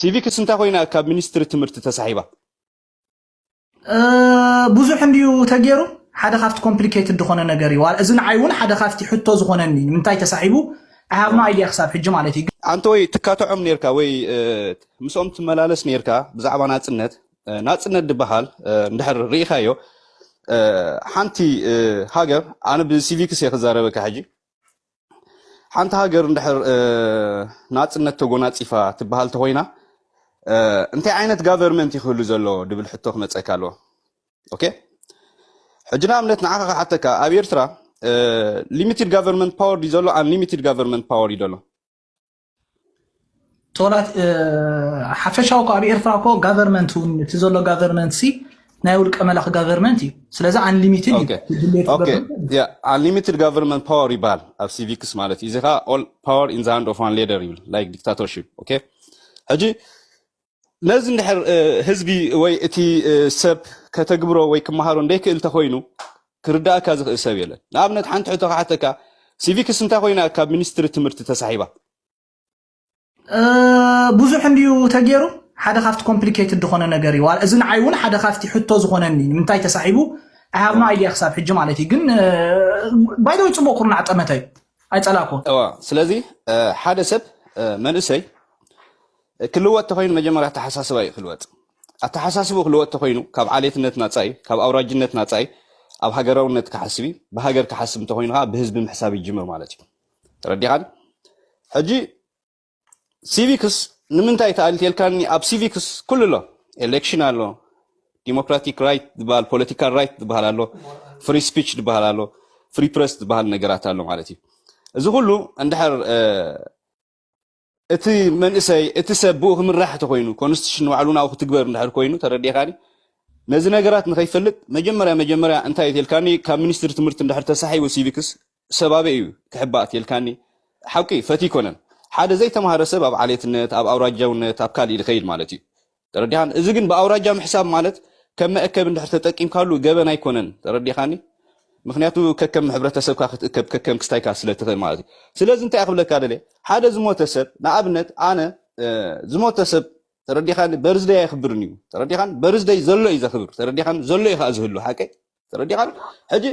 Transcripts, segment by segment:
ሲቪክስ እንታይ ኮይና ካብ ሚኒስትሪ ትምህርቲ ተሳሒባ? ብዙሕ እንድዩ ተገይሩ። ሓደ ካብቲ ኮምፕሊኬትድ ዝኾነ ነገር እዩ። እዚ ንዓይ እውን ሓደ ካብቲ ሕቶ ዝኾነኒ፣ ንምንታይ ተሳሒቡ? I have no idea ክሳብ ሕጂ ማለት እዩ። ኣንተ ወይ ትካትዖም ነርካ ወይ ምስኦም ትመላለስ ነርካ ብዛዕባ ናፅነት? ናፅነት ዝበሃል እንድሕር ርኢኻዮ፣ ሓንቲ ሃገር፣ ኣነ ብሲቪክስ እየ ክዛረበካ ሕጂ። ሓንቲ ሃገር እንድሕር ናፅነት ተጎናፂፋ ትበሃል ተኮይና፣ እንታይ ዓይነት ጋቨርንመንት ይክህሉ ዘሎ ድብል ሕቶ ክመፀካ ኣለዎ። ኦኬ፣ ሕጂ ንኣብነት ንዓኻ ክሓተካ፣ ኣብ ኤርትራ ሊሚትድ ጋቨርንመንት ፓወር ድዩ ዘሎ፣ ኣንሊሚትድ ጋቨርንመንት ፓወር እዩ ዘሎ? ቶላት ሓፈሻዊ እኮ ኣብ ኤርትራ እኮ ጋቨርንመንት እውን እቲ ዘሎ ጋቨርንመንት ሲ ናይ ውልቀ መላኺ ጋቨርንመንት እዩ። ስለዚ ኣንሊሚትድ እዩ። ኣንሊሚትድ ጋቨርንመንት ፓወር ይበሃል ኣብ ሲቪክስ ማለት እዩ። እዚ ከዓ all power in the hand of one leader ይብል፣ like dictatorship። ኦኬ፣ ሕጂ ነዚ እንድሕር ህዝቢ ወይ እቲ ሰብ ከተግብሮ ወይ ክመሃሮ እንደይክእል ተኮይኑ ክርዳእካ ዝኽእል ሰብ የለን። ንኣብነት ሓንቲ ሕቶ ክሓተካ፣ ሲቪክስ እንታይ ኮይና ካብ ሚኒስትሪ ትምህርቲ ተሳሒባ? ብዙሕ እንድዩ ተገይሩ። ሓደ ካብቲ ኮምፕሊኬትድ ዝኾነ ነገር እዩ። እዚ ንዓይ እውን ሓደ ካብቲ ሕቶ ዝኾነኒ፣ ንምንታይ ተሳሒቡ? I have no idea ክሳብ ሕጂ ማለት እዩ። ግን ባይደወይ ፅቡቅ ኩርናዕ ጠመተ እዩ፣ ኣይፀላእኩ። እዋ ስለዚ ሓደ ሰብ መንእሰይ ክልወጥ ተኮይኑ መጀመርያ ኣተሓሳስባ እዩ ክልወጥ። ኣተሓሳስቡ ክልወጥ ተኮይኑ ካብ ዓሌትነት ናፃ እዩ፣ ካብ ኣውራጅነት ናፃ እዩ። ኣብ ሃገራውነት ክሓስብ እዩ። ብሃገር ክሓስብ እንተኮይኑ ከዓ ብህዝቢ ምሕሳብ ይጅምር ማለት እዩ። ተረዲኻን? ሕጂ ሲቪክስ ንምንታይ ተኣልት የልካኒ? ኣብ ሲቪክስ ኩሉ ኣሎ፣ ኤሌክሽን ኣሎ፣ ዲሞክራቲክ ራይት ዝበሃል፣ ፖለቲካል ራይት ዝበሃል ኣሎ፣ ፍሪ ስፒች ዝበሃል ኣሎ፣ ፍሪ ፕረስ ዝበሃል ነገራት ኣሎ ማለት እዩ። እዚ ኩሉ እንድሕር እቲ መንእሰይ እቲ ሰብ ብኡ ክምራሕ ተኮይኑ፣ ኮንስቲቱሽን ባዕሉ ናብኡ ክትግበር እንድሕር ኮይኑ፣ ተረዲኻኒ? ነዚ ነገራት ንኸይፈልጥ መጀመርያ መጀመርያ እንታይ የትልካኒ? ካብ ሚኒስትሪ ትምህርቲ እንድሕር ተሳሒቡ ሲቪክስ ሰባበ እዩ ክሕባእ የትልካኒ? ሓቂ ፈት ይኮነን። ሓደ ዘይተማሃረ ሰብ ኣብ ዓሌትነት፣ ኣብ ኣውራጃውነት፣ ኣብ ካልእ ይኸይድ ማለት እዩ። ተረዲኻን? እዚ ግን ብኣውራጃ ምሕሳብ ማለት ከም መእከብ እንድሕር ተጠቂምካሉ ገበን ኣይኮነን። ተረዲኻኒ? ምክንያቱ ከከም ሕብረተሰብካ ክትእከብ ከከም ክስታይካ ስለ ትኽእል ማለት እዩ። ስለዚ እንታይ ክብለካ ደለ፣ ሓደ ዝሞተ ሰብ ንኣብነት ኣነ ዝሞተ ሰብ ተረዲኻኒ በርዝደይ ኣይኽብርን እዩ። ተረዲኻን? በርዝደይ ዘሎ እዩ ዘኽብር። ተረዲኻን? ዘሎ እዩ ከዓ ዝህሉ ሓቀይ። ተረዲኻን? ሕጂ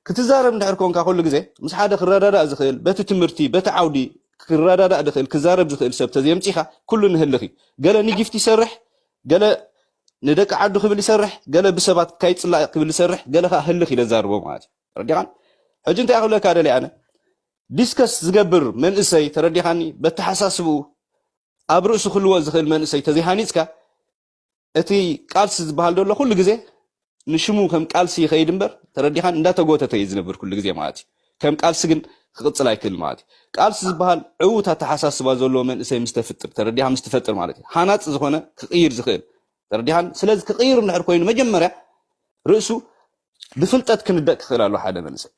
ክትዛረብ እንድሕር ኮንካ ኩሉ ግዜ ምስ ሓደ ክረዳዳእ ዝኽእል በቲ ትምህርቲ በቲ ዓውዲ ክረዳዳእ ዝኽእል ክዛረብ ዝኽእል ሰብ ተዘየምፂኻ ኩሉ ንህልኽ እዩ። ገለ ንጊፍት ይሰርሕ፣ ገለ ንደቂ ዓዱ ክብል ይሰርሕ፣ ገለ ብሰባት ካይፅላእ ክብል ይሰርሕ፣ ገለ ከዓ ህልኽ ኢለ ዛርቦ ማለት እዩ። ተረዲኻን? ሕጂ እንታይ ክብለካ ደለ ኣነ ዲስከስ ዝገብር መንእሰይ ተረዲኻኒ በተሓሳስብኡ ኣብ ርእሱ ክልወ ዝኽእል መንእሰይ ተዘይሃኒፅካ እቲ ቃልሲ ዝበሃል ዘሎ ኩሉ ግዜ ንሽሙ ከም ቃልሲ ይኸይድ እምበር ተረዲኻን እንዳተጎተተ እዩ ዝነብር ኩሉ ግዜ ማለት እዩ። ከም ቃልሲ ግን ክቕፅል ኣይክእል ማለት እዩ። ቃልሲ ዝበሃል ዕዉት ኣተሓሳስባ ዘለዎ መንእሰይ ምስ ተፍጥር ተረዲኻ ምስ ትፈጥር ማለት እዩ። ሃናፂ ዝኾነ ክቕይር ዝኽእል ተረዲኻን። ስለዚ ክቕይር እንድሕር ኮይኑ መጀመርያ ርእሱ ብፍልጠት ክንደቅ ክኽእል ኣሎ ሓደ መንእሰይ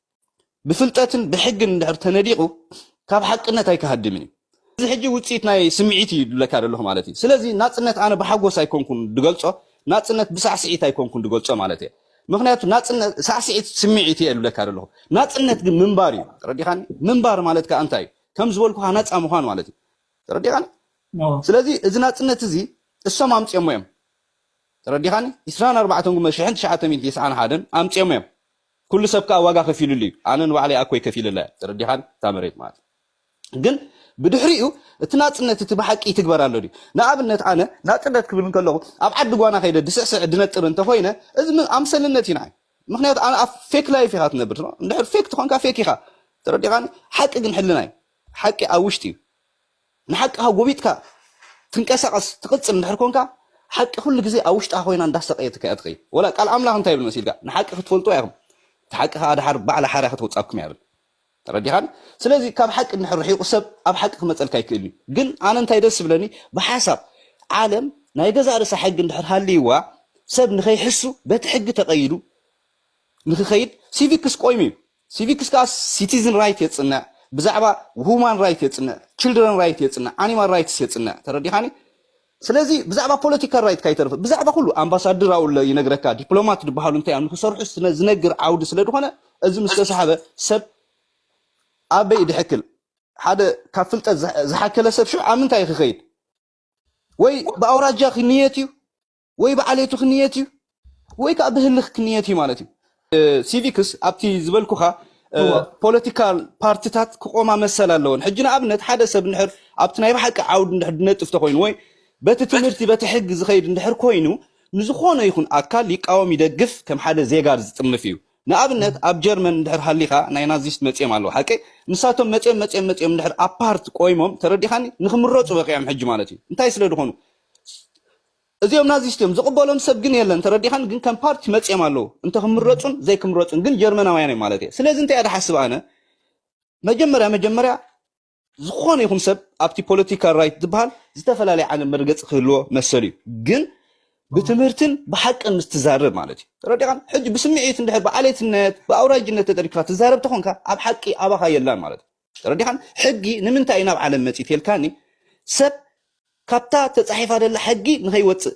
ብፍልጠትን ብሕግን እንድሕር ተነዲቑ ካብ ሓቅነት ኣይክሃድምን እዩ። እዚ ሕጂ ውፅኢት ናይ ስምዒት እዩ ዝብለካ ዘለኹ ማለት እዩ። ስለዚ ናፅነት ኣነ ብሓጎስ ኣይኮንኩን ድገልፆ፣ ናፅነት ብሳዕስዒት ኣይኮንኩን ድገልፆ ማለት እየ። ምክንያቱ ናፅነት ሳዕስዒት ስምዒት እየ ዝብለካ ዘለኹ። ናፅነት ግን ምንባር እዩ። ተረዲኻኒ? ምንባር ማለት ከዓ እንታይ እዩ? ከም ዝበልኩካ ናፃ ምዃን ማለት እዩ። ተረዲኻኒ? ስለዚ እዚ ናፅነት እዚ እሶም ኣምፅኦሞ እዮም። ተረዲኻኒ? ዕስራን ኣርባዕተን ጉመ ሽሕን ትሽዓተ ሚእትን ተስዓን ሓደን ኣምፅኦሞ እዮም። ኩሉ ሰብ ከዓ ዋጋ ከፊሉሉ እዩ። ኣነ ንባዕለይ ኣኮይ ከፊለላ እየ። ተረዲኻኒ? እታ መሬት ማለት ግን ብድሕሪኡ እቲ ናፅነት እቲ ብሓቂ ይትግበር ኣሎ ድዩ? ንኣብነት ኣነ ናፅነት ክብል እንከለኹ ኣብ ዓዲ ጓና ከይደ ድስዕስዕ ድነጥር እንተኮይነ እዚ ኣምሰልነት እዩ ንዓይ። ምክንያቱ ኣነ ኣብ ፌክ ላይፍ ኢኻ ትነብር። እንድሕር ፌክ ትኾንካ ፌክ ኢኻ። ተረዲኻኒ? ሓቂ ግን ሕልና እዩ። ሓቂ ኣብ ውሽጢ እዩ። ንሓቅኻ ጎቢጥካ ትንቀሳቐስ ትቕፅል እንድሕር ኮንካ ሓቂ ኩሉ ግዜ ኣብ ውሽጥኻ ኮይና እንዳሰቀየትካ እያ ትኸይድ። ወላ ቃል ኣምላኽ እንታይ ይብል መሲልካ? ንሓቂ ክትፈልጡ ኢኹም፣ እቲ ሓቂ ከዓ ድሓር ባዕላ ሓራ ከተውፃኩም እያ ይብል። ተረዲኻን? ስለዚ ካብ ሓቂ እንድሕር ርሒቑ ሰብ ኣብ ሓቂ ክመፀልካ ይክእል እዩ። ግን ኣነ እንታይ ደስ ዝብለኒ ብሓሳብ ዓለም ናይ ገዛእ ርእሳ ሕጊ እንድሕር ሃልይዋ ሰብ ንኸይሕሱ በቲ ሕጊ ተቐይዱ ንክኸይድ ሲቪክስ ቆይሙ እዩ። ሲቪክስ ከዓ ሲቲዝን ራይት የፅንዕ፣ ብዛዕባ ሁማን ራይት የፅንዕ፣ ችልድረን ራይት የፅንዕ፣ ኣኒማል ራይትስ የፅንዕ። ተረዲኻኒ? ስለዚ ብዛዕባ ፖለቲካል ራይት ካይተርፍ ብዛዕባ ኩሉ ኣምባሳድር ኣውለ ይነግረካ፣ ዲፕሎማት ዝበሃሉ እንታይ እዮም ንክሰርሑ ዝነግር ዓውዲ ስለ ዝኾነ እዚ ምስ ተሳሕበ ሰብ ኣበይ ድሕክል ሓደ ካብ ፍልጠት ዝሓከለ ሰብ ሽዑ ኣብ ምንታይ ክኸይድ? ወይ ብኣውራጃ ክንየት እዩ ወይ ብዓሌቱ ክንየት እዩ ወይ ከዓ ብህልኽ ክንየት እዩ ማለት እዩ። ሲቪክስ ኣብቲ ዝበልኩኻ ፖለቲካል ፓርትታት ክቆማ መሰል ኣለዎን። ሕጂ ንኣብነት ሓደ ሰብ እንድሕር ኣብቲ ናይ ብሓቂ ዓውድ እንድሕር ድነጥፍ ተኮይኑ ወይ በቲ ትምህርቲ በቲ ሕጊ ዝኸይድ እንድሕር ኮይኑ ንዝኾነ ይኹን ኣካል ይቃወም ይደግፍ ከም ሓደ ዜጋ ዝጥርንፍ እዩ። ንኣብነት ኣብ ጀርመን እንድሕር ሃሊኻ ናይ ናዚስት መፅኦም ኣለዉ ሓቂ ንሳቶም መፅኦም መፅኦም መፅኦም እንድሕር ኣፓርት ቆይሞም ተረዲኻኒ ንክምረፁ በቂዖም ሕጂ ማለት እዩ። እንታይ ስለ ዝኾኑ እዚኦም ናዚስት እዮም ዝቕበሎም ሰብ ግን የለን ተረዲኻኒ ግን ከም ፓርቲ መፅኦም ኣለዉ እንተ ክምረፁን ዘይክምረፁን ግን ጀርመናውያን እዮም ማለት እየ። ስለዚ እንታይ እየ ዝሓስብ ኣነ መጀመርያ መጀመርያ ዝኾነ ይኹን ሰብ ኣብቲ ፖለቲካል ራይት ዝበሃል ዝተፈላለየ ዓይነት መርገፂ ክህልዎ መሰል እዩ ግን ብትምህርትን ብሓቅን ምስ ትዛረብ ማለት እዩ ተረዲኻን ሕጂ ብስምዒት እንድሕር ብዓሌትነት ብኣውራጅነት ተጠሪፍካ ትዛረብ ተኾንካ ኣብ ሓቂ ኣባኻ የላን ማለት እዩ ተረዲኻን ሕጊ ንምንታይ እዩ ናብ ዓለም መፂእ ተልካኒ ሰብ ካብታ ተፃሒፋ ደላ ሕጊ ንኸይወፅእ